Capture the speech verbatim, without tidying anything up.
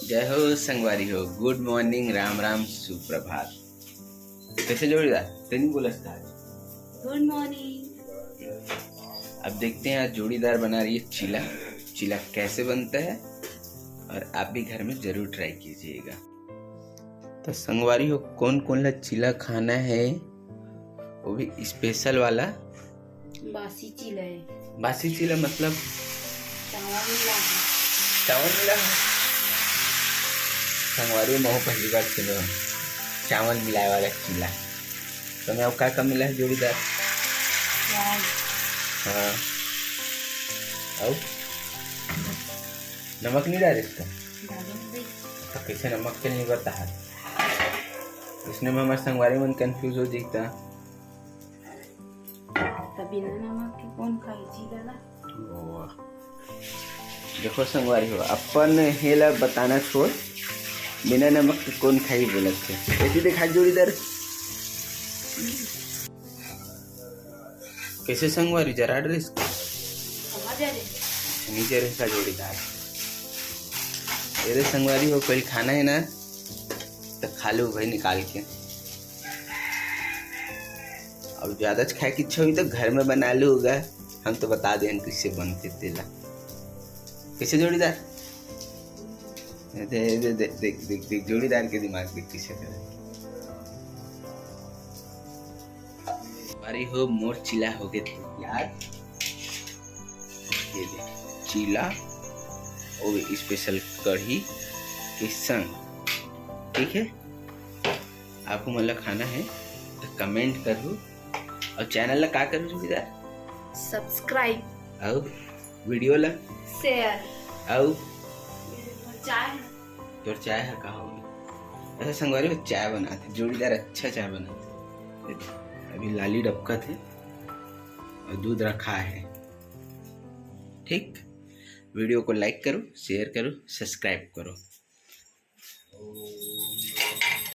जय हो संगवारी हो, गुड मॉर्निंग, राम राम, सुप्रभात। कैसे जोड़ीदार? तेनी बोलस का आज? गुड मॉर्निंग। अब देखते हैं आज जोड़ीदार बना रही है चीला। चीला कैसे बनता है और आप भी घर में जरूर ट्राई कीजिएगा। तो संगवारी हो, कौन कौन ला चीला खाना है, वो भी स्पेशल वाला। बासी चीला है। बासी चीला मतलब? चावल मिला है। चावल मिला है। संगवारी, महू पहली बार सुने हंव चावल मिलाए वाला चीला। तो मैं अब का का मिला है जोड़ीदार? प्याज। हाँ। अउ नमक नहीं डाले इसका? डाले नहीं। तो कैसे नमक के नहीं बताहा? इसने में हमारे संगवारी मन कंफ्यूज हो जीता। त बिना नमक के कौन खाई चीला ला? वाह। देखो संगवारी हो, अपन हेला बताना छोड़, बिना नमक के कौन खाई बोलत है। ऐसी देखा जोड़ीदार। कैसे संगवारी, जरा ड्रेस? नीचे रहे का जोड़ीदार। ये रे संगवारी हो, पहले खाना है ना, तो खा लो भाई निकाल के। अब ज्यादा खाए की इच्छा हुई तो घर में बना लो होगा, हम तो बता दें कैसे बनते तेला। कैसे जोड़ीदार? दे, दे, दे, देख, देख, देख, जोड़ीदार के दिमाग देख कैसे करे। अरे हो, मोर चीला हो गए तैयार। ये दे, चीला और स्पेशल कढ़ी के संग, ठीक है? आपको मन ला खाना है तो कमेंट करू और चैनल ला का करू जोड़ीदार? सब्सक्राइब। और वीडियो ला? शेयर। और चाय है। तोर चाय है का होगी? ऐसा संगवारी में चाय बनाते, जोड़ीदार अच्छा चाय बनाते। अभी लाली डबकत है और दूध रखा है, ठीक? वीडियो को लाइक करो, शेयर करो, सब्सक्राइब करो।